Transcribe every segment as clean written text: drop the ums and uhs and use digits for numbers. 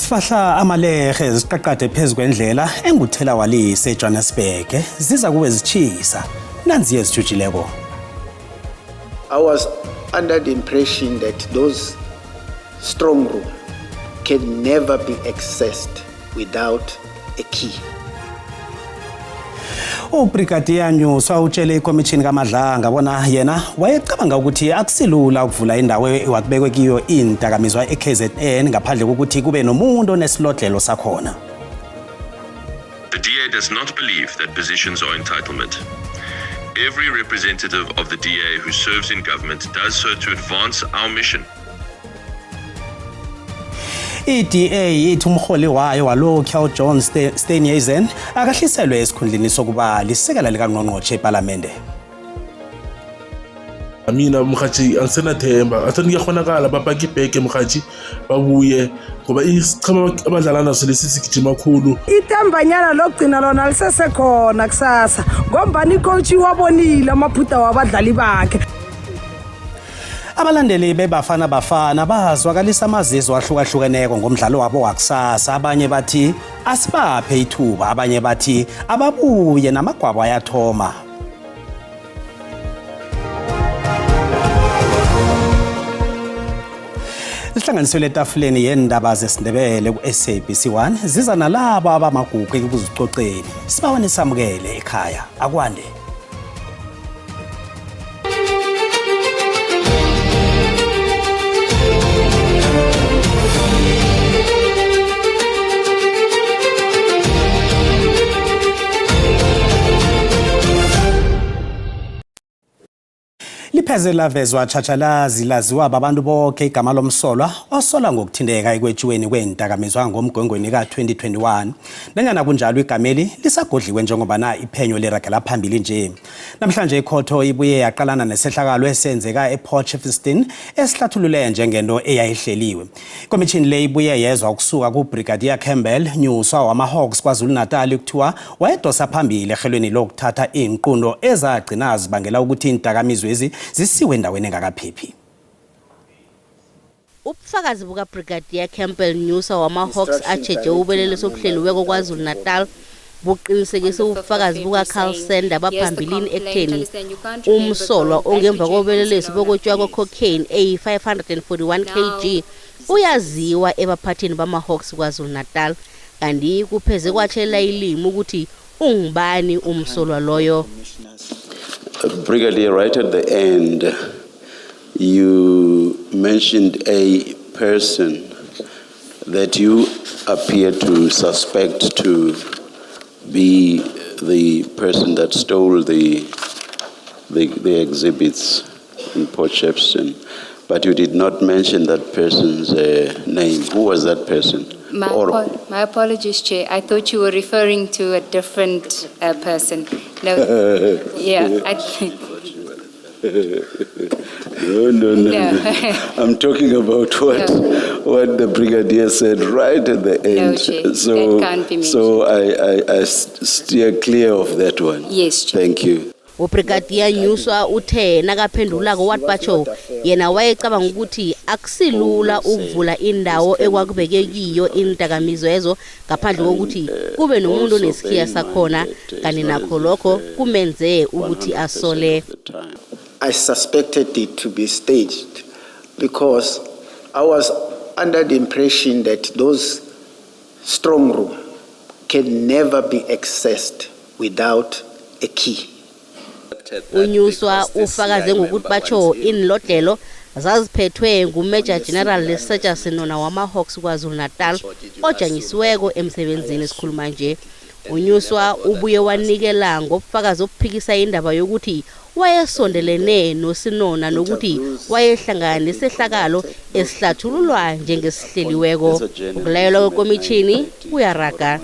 Zifahla amalehe ziqaqade phezu kwendlela enguthelawalise eJohannesburg ziza kube zitshisa nanziye ezijujileko. I was under the impression that those strong room can never be accessed without a key. UBrigadier Nyuswa utshele ikomishini kaMadlanga bona yena wayecabanga ukuthi akusilula ukuvula indawo ewakubekwe kiyo iindakamizwa e-KZN ngaphandle kokuthi kube nomuntu onesilodlelo sakhona. The DA does not believe that positions are entitlement. Every representative of the DA who serves in government does so to advance our mission. I-DA ithi umholi wayo walokhu uJohn Steenhuisen akahliselwe esikhundleni sokuba lisekela likangqongqotjhe ePalamende. Mina mhathi angisenathemba, athani kuyakhonakala bapake ibhege mhathi babuye ngoba isichema abadlala naso lesi sigijima khulu. Ithembanyana lokugcina lona lisesekhona kusasa ngombani icoach wabonile amaphutha wabadlali bakhe. Abalandeli beBafana Bafana bazwakalisa amazizo ahlukahlukeneko ngomdlalo wabo wakusasa. Abanye bathi asibaphe ithuba, abanye bathi ababuye namagwabo ayathoma. Sihlanganiselwe etafuleni yeendaba zesiNdebele ku-SABC 1 ziza nalabo abamagugu ekuzicoceni. Sibawa nisamukele ekhaya. Akwande. Lipheze lavezwa tjhatjhalazi laziwa babantu bonke igama lomsolwa osola ngokuthinteka ekwetshiweni kweendakamizwa ngomgwengweni ka-2021. Nanyana kunjalo igameli lisagodliwe njengobana iphenyo liragela phambili nje. Namhlanje ikhotho ibuye yaqalana nesehlakalo esenzeka ePort Shepstone esihlathulule njengento eyayihleliwe. Ikomishini le ibuye yezwa ukusuka kuBrigadier Campbell Nyuswa wama-Hawks KwaZulu-Natal kuthiwa wayedosa phambili ehelweni lokuthatha iinqundo ezagcina zibangela ukuthi iindakamizwezi zisiwe endaweni engakaphephi. Ubufakazi bukaBrigadier Campbell Nyuswa wama-Hawks atjheje ubelelesi obuhleliweko KwaZulu-Natal buqinisekise ubufakazi bukaCarl Sander baphambilini ekutheni umsolwa ongemva kobelelesi bokwetjiwa kwe-cocaine eyi-541 kg uyaziwa ebaphathini bama-Hawks KwaZulu-Natal, kanti kupheze kwatjhelela ilimi ukuthi ungubani umsolwa loyo. Brigadier, right at the end, you mentioned a person that you appear to suspect to be the person that stole the exhibits in Port Shepstone, but you did not mention that person's name. Who was that person? My apologies, Chair. I thought you were referring to a different person. No, yeah. No, no, no, No. no. I'm talking about what the brigadier said right at the end. No, Chair. That can't be mentioned. So I steer clear of that one. Yes, Chair. Thank you. UBrigadier Nyuswa uthe nakaphendulako wathi batsho yena wayecabanga ukuthi akusilula ukuvula indawo ekwakubeke kiyo iindakamizwa ezo ngaphandle kokuthi kube nomuntu onesikhiya sakhona, kanti nakho lokho kumenze ukuthi asole. I suspected it to be staged because I was under the impression that those strong room can never be accessed without a key. UNyuswa ufakaze ngokuthi batsho iinlodlelo zaziphethwe nguMajor General Lesetja Senona wama-Hawks KwaZulu-Natal ojanyisiweko emsebenzini esikhuluma nje. UNyuswa ubuye wanikela ngobufakazi obuphikisa indaba yokuthi wayesondelene noSinona nokuthi wayehlangana nesehlakalo esihlathululwa njengesihleliweko. Ukulayelwa kwekomitjhini kuyaraga.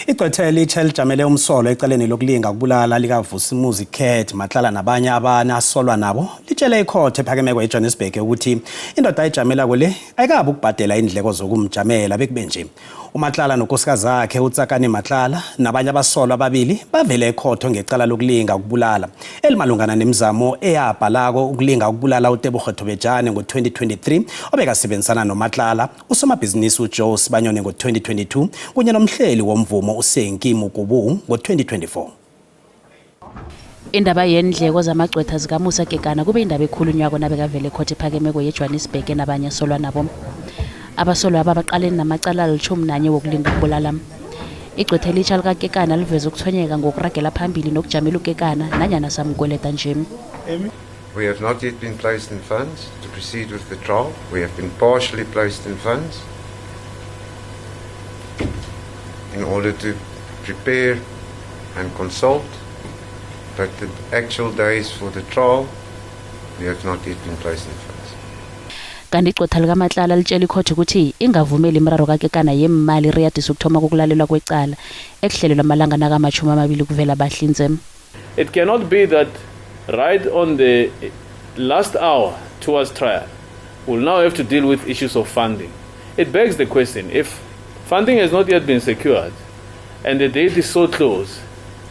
Igqwetha elitsha elijamele umsolo ecaleni lokulinga ukubulala likaVusimuzi Cat Matlala nabanye abane asolwa nabo litshele ikhotho ephakemeko eJohannesburg ukuthi indoda ayijamelako le ayikabi ukubhadela indleko zokumjamela bekube nje. UMatlala nokosikazi akhe uTsakane Matlala nabanye abasolwa ababili bavele ekhotho ngecala lokulinga ukubulala elimalungana nemizamo eyabhalako ukulinga ukubulala uTebogo Thobejane ngo-2023 obekasebenzisana noMatlala, usomabhizinisi uJoe Sibanyoni ngo-2022 kunye nomhleli womvumo uSenki Mukubu ngo-2024. Indaba yendleko zamagcwetha zikaMusa Kekana kube indaba ekhulunywako nabekavele ekhotho ephakemeko yeJwanisbhege nabanye asolwa nabo. Abasolwa aba baqalene namacala ali-11 wokulinga ukubulala. Igcwetha elitjha likaKekana liveze ukuthonyeka ngokuragela phambili nokujamela uKekana nanyana samkweleta nje. We have not yet been placed in funds to proceed with the trial. We have been partially placed in funds in order to prepare and consult, but the actual days for the trial, we have not yet been placed in funds. Kanti igcwetha likaMatlala litshela ikhotho ukuthi ingavumeli imiraro kaKekana yemali riyadisa ukuthoma kokulalelwa kwecala ekuhlelelwa amalanga nakama-20 kuvela bahlinze. It cannot be that right on the last hour towards trial, we'll now have to deal with issues of funding. It begs the question, if funding has not yet been secured and the date is so close,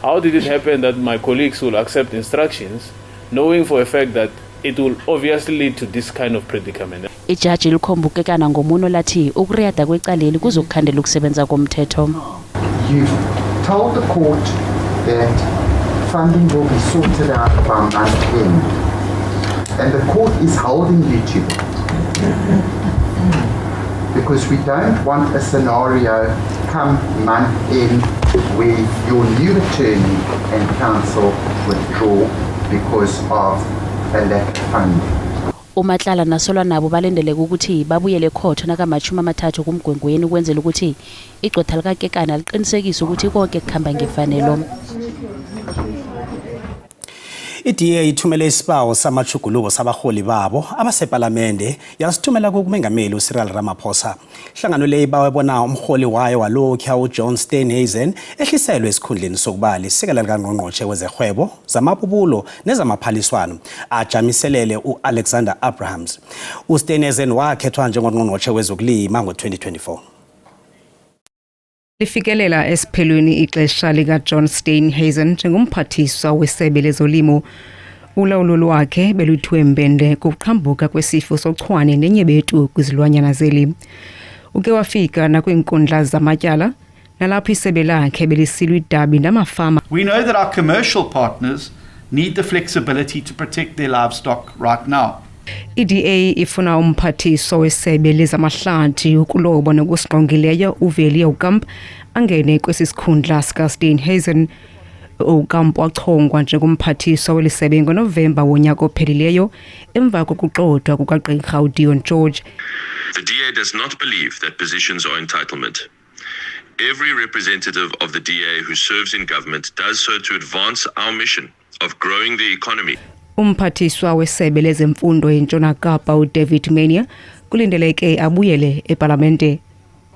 how did it happen that my colleagues will accept instructions knowing for a fact that it will obviously lead to this kind of predicament? Ijaji likhomba uKekana ngomuno lathi ukuriyada kwecaleli kuzokukhandela ukusebenza komthetho. You've told the court that funding will be sorted out by month end, and the court is holding you to that, because we don't want a scenario come month end where your new attorney and counsel withdraw because of a lack of funding. UMatlala nasolwa nabo balindeleke ukuthi babuyele ekhotho nakama-30 kuMgwengweni ukwenzela ukuthi igcwetha likaKekana liqinisekise ukuthi konke kukhamba ngefanelo. I-DA ithumele isibawo samachuguluko sabaholi babo abasepalamende yasithumela kumengameli uCyril Ramaphosa. Ihlangano le ibawe bona umholi wayo walokhu uJohn Steenhuisen ehliselwe esikhundleni sokuba lisekela likangqongqotjhe wezehwebo, zamabubulo nezamaphaliswano ajamiselele u-Alexander Abrahams. USteenhuisen wakhethwa njengongqongqotjhe wezokulima ngo-2024. Lifikelela esiphelweni ixesha likaJohn Steenhuisen njengomphathiswa wesebe lezolimo. Ulawulo lwakhe beluthiwe mbende kuqhambuka kwesifo sochwane nenyebetu kwizilwanyana zeli. Uke wafika nakwiinkundla zamatyala nalapho isebe lakhe belisilwa idabi namafama. We know that our commercial partners need the flexibility to protect their livestock right now. I-DA ifuna umphathiswa wesebe lezamahlathi, ukuloba nokusingqongileyo uVeli Aucamp angene kwesi sikhundla sikaSteenhuisen. Aucamp wachongwa njengomphathiswa weli sebe ngoNovemba wonyaka ophelileyo emva kokuxothwa kukagqirha uDion George. The DA does not believe that positions are entitlement. Every representative of the DA who serves in government does so to advance our mission of growing the economy. Umphathiswa wesebe lezemfundo eNtshona Kapa uDavid Maynier kulindeleke abuyele epalamente.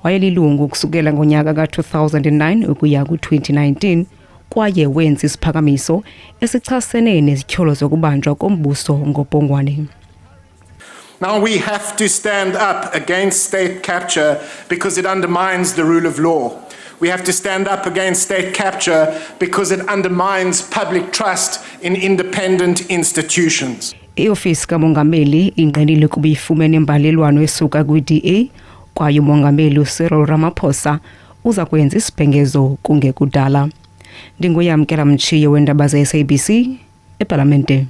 Wayelilungu kusukela ngonyaka ka-2009 ukuya ku-2019 kwaye wenza isiphakamiso esichasene nezityholo zokubanjwa kombuso ngobhongwane. Now we have to stand up against state capture because it undermines the rule of law. We have to stand up against state capture because it undermines public trust in independent institutions. Iofisi kamongameli ingqinile kuba ifumene imbalelwano esuka kwi-DA kwaye umongameli uCyril Ramaphosa uza kwenza isibhengezo kungekudala. Ndinguyamkela Mtshiyo weendaba ze-SABC epalamente.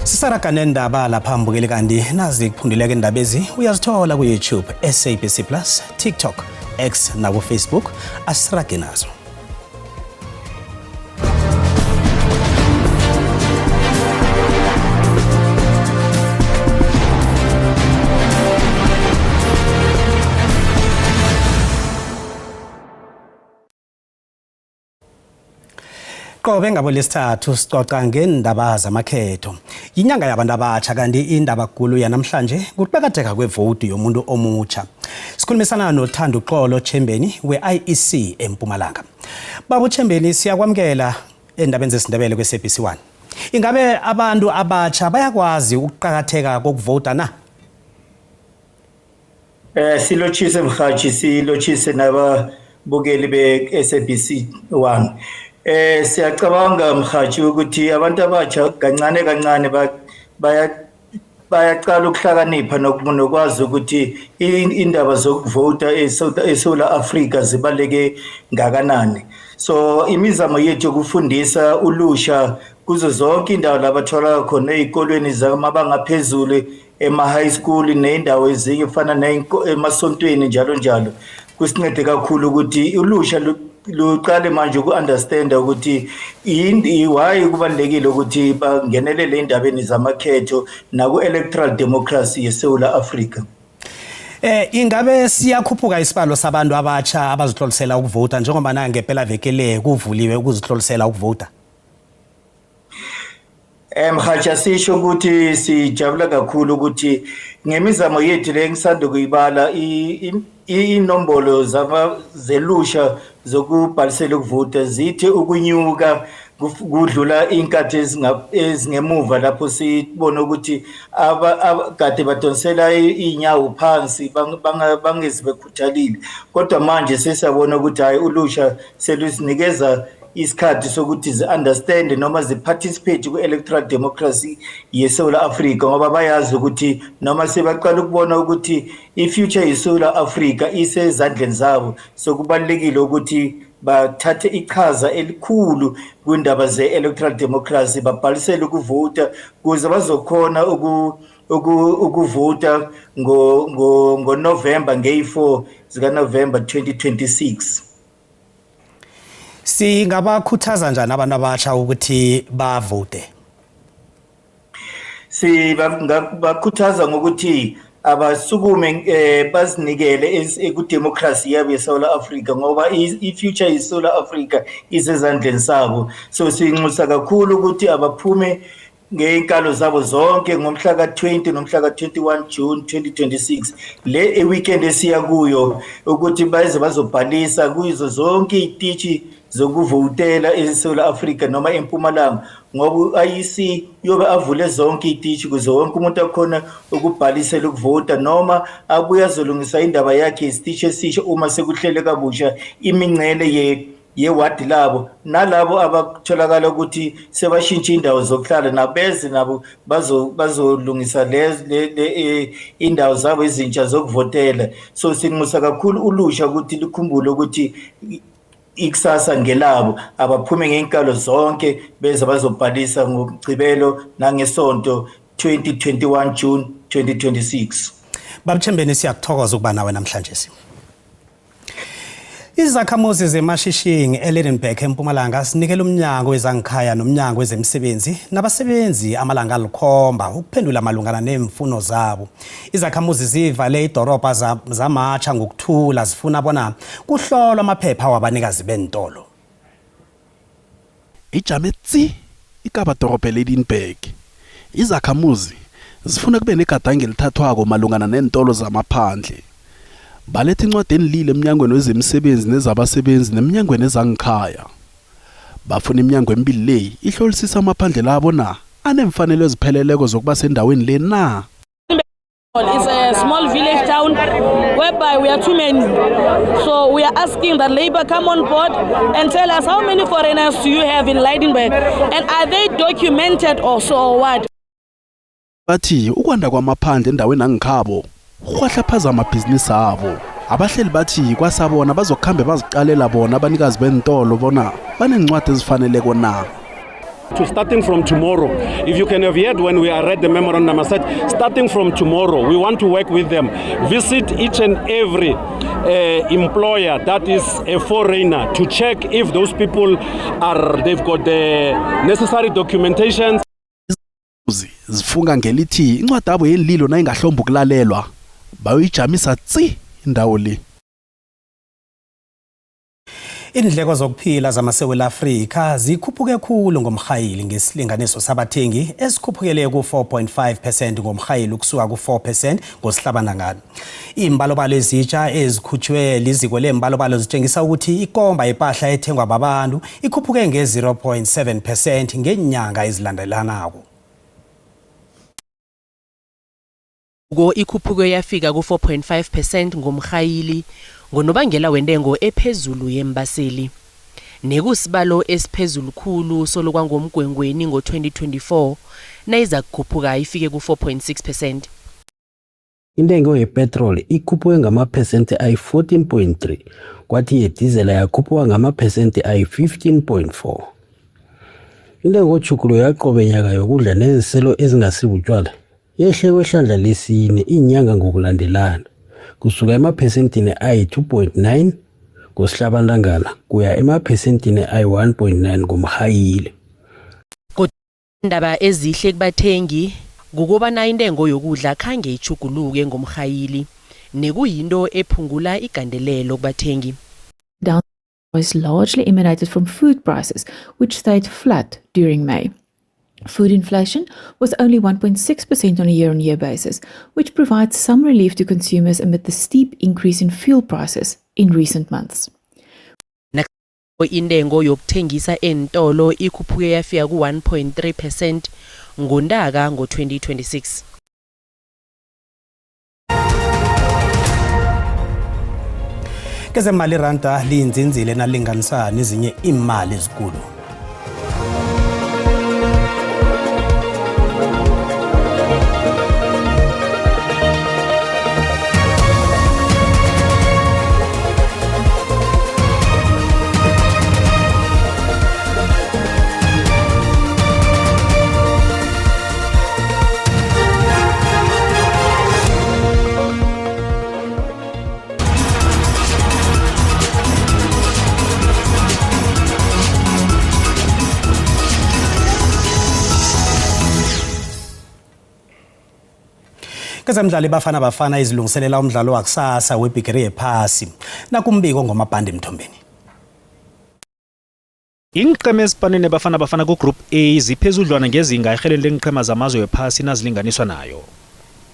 Sisaraga nendaba lapha mbukeli, kanti nazi kuphundileka indaba ezi uyazithola ku-YouTube SABC Plus, TikTok, X naku-Facebook. Asirage nazo. Qobe ngabo lesithathu sicoca ngendaba zamakhetho. Yinyanga yabantu abatsha, kanti indaba kulu yanamhlanje kuqakatheka kwevoti yomuntu omutsha. Sikhulumisana noThando Xolo Chembeni we-IEC eMpumalanga. Baba Chembeni, siyakwamukela endabeni zesiNdebele kwe-SABC 1. Ingabe abantu abatsha bayakwazi ukuqakatheka kokuvota na? Eh silotshise mhathi silotshise nababukeli be-SABC 1. Eh siyacabanga mhathi ukuthi abantu abatsha kancane kancane baya bayaqala ukuhlakanipha nokwazi ukuthi indaba zokuvota eSouth Africa zibaleke ngakanani. So imizamo yethu yokufundisa ulusha kuzo zonke indawo labathola khona ezikolweni zamabanga aphezulu ema-high school ney'ndawo ezinye kufana emasontweni njalo njalo kusincede kakhulu ukuthi ulusha luqale manje uku-understanda ukuthi why kubalulekile ukuthi bangenelele ey'ndabeni zamakhetho naku-electoral democracy yeSewula Afrika. Eh ingabe siyakhuphuka isibalo sabantu abatsha abazihlolisela ukuvota njengoba na ngempela veke le kuvuliwe ukuzihlolisela ukuvota? Mhatsha sisho ukuthi sijabula kakhulu ukuthi ngemizamo yethu le ngisanda kuyibala inombolo zelusha zokubhalisela ukuvota zithi ukunyuka kudlula inkathi ezingemuva lapho sibona ukuthi kade badonsela iy'nyawo phansi bangezi bekhuthalile kodwa manje sesiyabona ukuthi hhayi ulusha selusinikeza isikhathi sokuthi zi-understand noma zi-participate ku-electoral democracy yeSewula Afrika ngoba bayazi ukuthi noma sebaqala ukubona ukuthi i-future yeSewula Afrika isezandleni zabo so kubalulekile ukuthi bathathe iqhaza elikhulu kwindaba ze-electoral democracy babhalisele ukuvota kuze bazokhona ukuvota ngoNovemba ngeyi-4 zikaNovemba 2026. Singabakhuthaza njani abantu abatsha ukuthi bavote? Sibakhuthaza ngokuthi abasukume bazinikele kudemocracy yabo yeSouth Africa ngoba i-future yeSouth Africa isezandleni sabo. So sinxusa kakhulu ukuthi abaphume ngey'nkalo zabo zonke ngomhla ka-20 nomhla ka-21 June 2026 le weekend esiya kuyo ukuthi baze bazobhalisa kuzo zonke iy'tishi zokuvotela eSouth Africa noma eMpumalanga ngoba u-IEC uyobe avule zonke iy'tishi ukuze wonke umuntu akhona ukubhalisela ukuvota noma abuye azolungisa indaba yakhe yesitishi esisha uma sekuhlele kabusha imingcele yewadi labo nalabo abatholakala ukuthi sebashintshe indawo zokuhlala nabeze nabo bazolungisa le indawo zabo ezintsha zokuvotela. So sinxusa kakhulu ulusha ukuthi likhumbule ukuthi ikusasa ngelabo, abaphume ngey'nkalo zonke beze bazobhalisa ngoMgqibelo nangeSonto 2021 June 2026. Babuthembeni, siyakuthokoza ukuba nawe namhlanje. Izakhamuzi zeMashishing eLydenburg eMpumalanga sinikela umnyango wezangikhaya nomnyango wezemisebenzi nabasebenzi amalanga alikhomba ukuphendula malungana neemfuno zabo. Izakhamuzi zivale idorobha zamatsha ngokuthula zifuna bona kuhlolwa amaphepha wabanikazi bentolo. Ijame tsi ikaba dorobha eLydenburg. Izakhamuzi zifuna kube negadango elithathwako malungana neentolo zamaphandle. Baletha incwadi enilile emnyangweni wezemisebenzi nezabasebenzi nemnyangweni ezangikhaya. Bafuna iminyango emibili le ihlolisisa amaphandle labo na anemfanelo ezipheleleko zokuba sendaweni le na. It's a small village town whereby we are too many. So we are asking that Labour come on board and tell us how many foreigners do you have in Lydenburg and are they documented also or what? Bathi ukwanda kwamaphandle endaweni angikhabo kurhwahlaphaza amabhizinisi abo. Abahleli bathi kwasabona bazokhambe baziqalela bona abanikazi bentolo bona banencwadi ezifaneleko na. To starting from tomorrow, if you can have heard when we read the memorandum, I said, starting from tomorrow, we want to work with them. Visit each and every employer that is a foreigner to check if those people are, they've got the necessary documentation. Zifunga ngelithi incwadi abo yenililo nayingahlomba ukulalelwa bayoyijamisa tsi indawo le. Indleko zokuphila zamaSewula Afrika zikhuphuke khulu ngomrhayili ngesilinganiso sabathengi esikhuphukele ku-4.5 percent ngomrhayili ukusuka ku-4 percent ngosihlabantangana. Iimbalobalo ezitsha ezikhutshwe liziko leembalobalo zitshengisa ukuthi ikomba yepahla ethengwa babantu ikhuphuke nge-0.7 percent ngeenyanga ezilandelanako. Ko ikhuphuke yafika ku-4.5 percent ngomrhayili ngonobangela wentengo ephezulu yeembaseli. Nekusibalo esiphezulu khulu solo kwangomgwengweni ngo-2024 nayizakukhuphuka ifike ku-4.6 percent. Intengo yepetroli ikhuphuke ngamaphesenti ayi-14.3 kwathi yedizela yakhuphuka ngamaphesenti ayi-15.4. Intengotjhuguluko yaqobe nyaka yokudla neenselo ezingasibutjwala yehle kwehlandla lesine iinyanga ngokulandelana kusuka emaphesentini ayi-2.9 ngosihlabantangana kuya emaphesentini ayi-1.9 ngomrhayili. Iindaba ezihle kubathengi kukobana intengo yokudla khange itjhuguluke ngomrhayili nekuyinto ephungula igandelelo kubathengi. Down was largely emanated from food prices, which stayed flat during May. Food inflation was only 1.6% on a year on year basis, which provides some relief to consumers amid the steep increase in fuel prices in recent months. Intengo yokuthengisa eentolo ikhuphuke yafika ku-1.3 percent ngoNtaka ngo-2026. Kezemali iranda liyinzinzile nalinganisa nezinye iimali ezikulu. Kezemidlalo iBafana Bafana izilungiselela umdlalo wakusasa webhigiri yephasi. Nakumbiko ngomabhandi Mthombeni. Iinqhema ezifana neBafana Bafana ku-Group A ziphezudlwana ngezinga erhelweni leenqhema zamazwe wephasi nazilinganiswa nayo.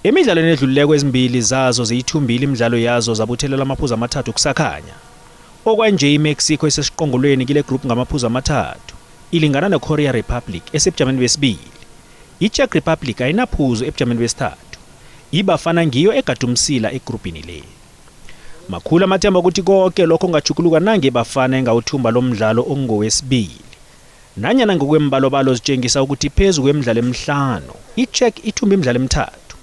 Emidlalweni edlulileko ezimbili zazo ziyithumbile imidlalo yazo zabuthelela amaphuzu amathathu kusakhanya. Okwanje iMexico isesiqongolweni kile group ngamaphuzu amathathu, ilingana neKorea Republic esebujameni besibili. ICzech Republic ayinaphuzu ebujameni besithathu. IBafana ngiyo egadumsila egrupini le. Makhulu amathemba ukuthi konke lokho kungatjhuguluka nange Bafana ingawuthumba lo mdlalo ongowesibili. Nanyana ngokwembalobalo zitshengisa ukuthi phezu kwemidlalo emihlanu, iCzech ithumbe imidlalo emithathu,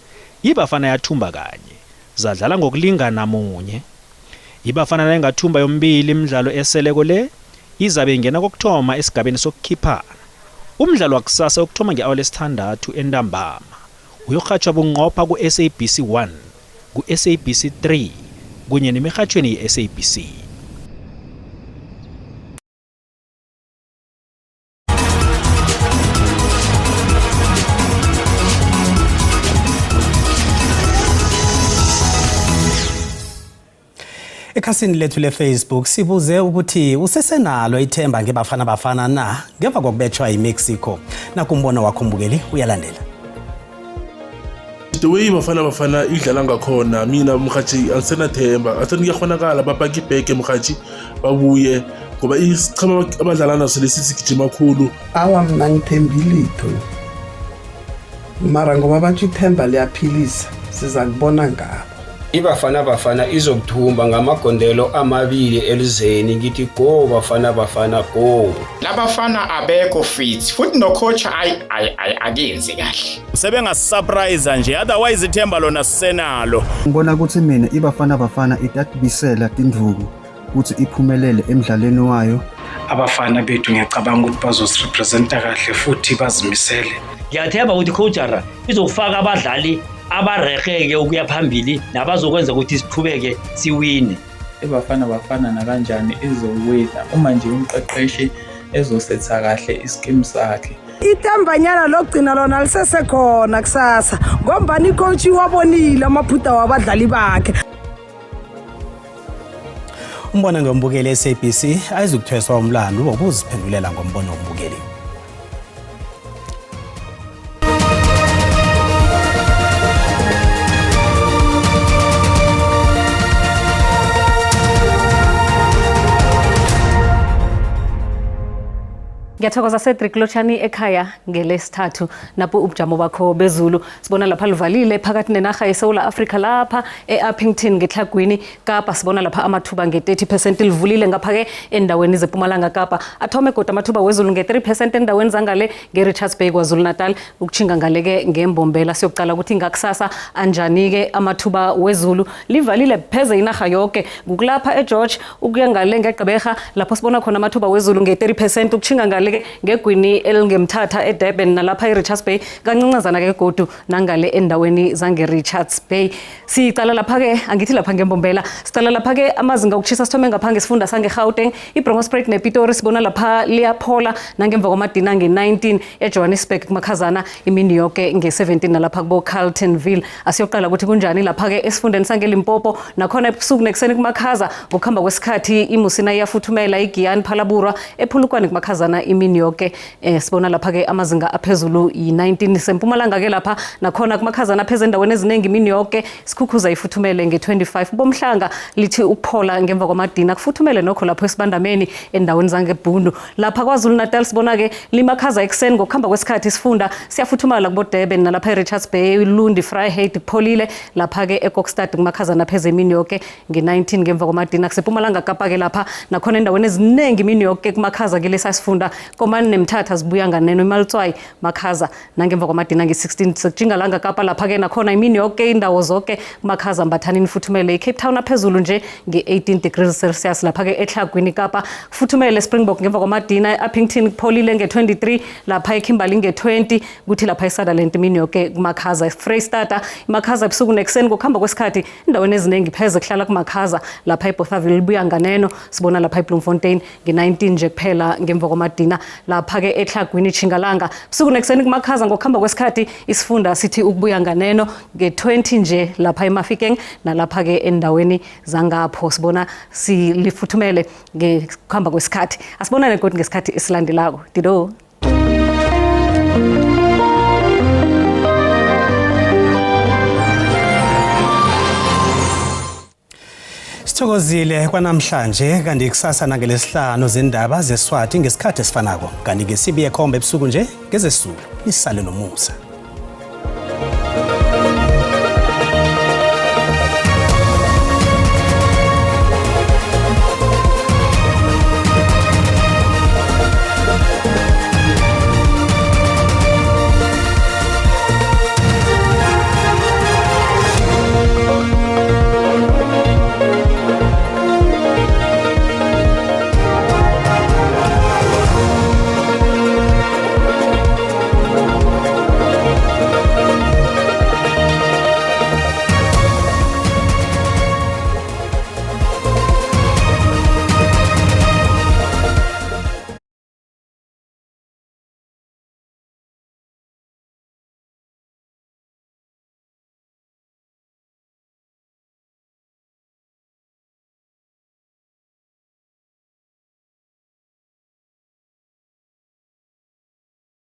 iBafana yathumba kanye, zadlala ngokulingana munye. IBafana nayingathumba yomibili imidlalo eseleko le, izabe ingena kokuthoma esigabeni sokukhiphana. Umdlalo wakusasa ukuthoma nge-awa lesithandathu entambama uyokurhatjhwa bunqopha ku-SABC 1, ku-SABC 3 kunye nemirhatjhweni ye-SABC. Ekhasini lethu leFacebook sibuze ukuthi usesenalo ithemba ngeBafana Bafana na ngemva kokubetshwa yiMexico. Nakumbono wakho mbukeli uyalandela. The way Bafana Bafana idlala ngakhona, mina mhathi angisenathemba. Athi kuyakhonakala bapake ibhege mhathi babuye ngoba isichema abadlala naso lesi sigijima khulu. Awa, mna ngithembi litho, mara ngoba batsho ithemba liyaphilisa, siza kubona ngabo. IBafana Bafana izokuthumba ngamagondelo amabili elizeni. Ngithi go Bafana Bafana, go! Labafana abekho fit futhi no-coach ayi ayi ayi akenzi kahle. Sebengasurprise nje, otherwise ithemba lona sisenalo. Ngibona ukuthi mina iBafana Bafana itatibisela tinduku ukuthi iphumelele emdlalweni wayo. Abafana bethu ngiyacabanga ukuthi bazosirepresenta kahle futhi bazimisele. Ngiyathemba ukuthi coachara izokufaka abadlali abareheke ukuya phambili nabazokwenza ukuthi siqhubeke siwine. IBafana Bafana nakanjani izowina uma nje umqeqeshi ezosetha kahle iskimu sakhe. Ithembanyana lokugcina lona lisesekhona kusasa ngombani icoach wabonile amaphutha wabadlali bakhe. Umbono ngombukeli SABC ayizukuthweswa umlandu wokuziphendulela ngombono wombukeli. Ngiyathokoza Cedric Lotshani ekhaya ngelesithathu napo ubujamo bakho bezulu sibona lapha livalile phakathi nenarha yeSouth Africa lapha e-Upington ngetlhagwini Kapa sibona lapha amathuba nge-30 percent livulile ngapha-ke endaweni zepumalanga Kapa athome godu amathuba wezulu nge-3 percent endaweni zangale nge-Richards Bay KwaZulu Natal ukutjhinga ngale-ke ngembombela siyokuqala ukuthi ngakusasa anjani-ke amathuba wezulu livalile pheze inarha yoke kukulapha eGeorge ukuya ngale ngegqeberha lapho sibona khona amathuba wezulu nge-30 percent ukutjhinga ngale-ke ngegwini elingemthatha edurban nalapha i-richards bay kancancazana-ke godu nangale endaweni zange-richards bay sicala lapha-ke angithi lapha ngembombela sicala lapha-ke amazinga okutshisa sithome ngapha ngesifunda sange-gauteng ibrongospruit nepitori sibona lapha liyaphola nangemva kwamadina nge-19 ejohannesburg kumakhazana imini yoke nge-17 nalapha kubo-carltonville asiyoqala ukuthi kunjani lapha-ke esifundeni sangelimpopo nakhona ebusuku nekuseni kumakhaza ngokuhamba kwesikhathi imusina iyafuthumela igiyani phalaburwa ephulukwane kumakhazana imini yoke eh, sibona lapha-ke amazinga aphezulu yi-19 sempumalanga-ke lapha nakhona kumakhazana apheze endaweni eziningi imini yoke sikhukhuza ifuthumele nge-25 bomhlanga lithi ukuphola ngemva kwamadina kufuthumele nokho lapho esibandameni endaweni zangebhundu lapha kwazulu natal sibona-ke limakhaza ekuseni ngokuhamba kwesikhathi isifunda siyafuthumala kubodurban nalapha e-richards bay lundi vryheid kupholile lapha-ke ekokstad kumakhaza napheze emini yoke nge-19 ngemva kwamadina kusepumalanga kapa-ke lapha nakhona endaweni eziningi imini yoke kumakhaza kilesa sifunda komani nemthatha zibuya nganeno imalitswayi makhaza nangemva kwamadina nge-16 sekutjingalanga kapa lapha-ke nakhona imini yoke indawo zonke kumakhaza mbathani nifuthumele icape town aphezulu nje nge-18 degrees celsius lapha-ke etlhagwini kapa kufuthumele springbok ngemva kwamadina e-upington kupholile nge-23 lapha ekimberley nge-20 kuthi lapha esutherland imini yoke kumakhaza efreystata imakhaza ebusuku nekuseni ngokuhamba kwesikhathi endaweni eziningi pheze kuhlala kumakhaza lapha ebothaville libuya nganeno sibona lapha ebloemfontein nge-19 nje kuphela ngemva kwamadina lapha-ke etlhagwini tjhingalanga busuku nekuseni kumakhaza ngokuhamba kwesikhathi isifunda sithi ukubuya nganeno nge-20 nje lapha emafikeng nalapha-ke endaweni zangapho sibona silifuthumele ngekuhamba kwesikhathi asibonane godu ngesikhathi esilandelako dido Sithokozile kwanamhlanje kanti kusasa nangelesihlanu zendaba zeswati ngesikhathi esifanako kanti ngesibi yekhomba ebusuku nje ngezesizulu nisale nomusa.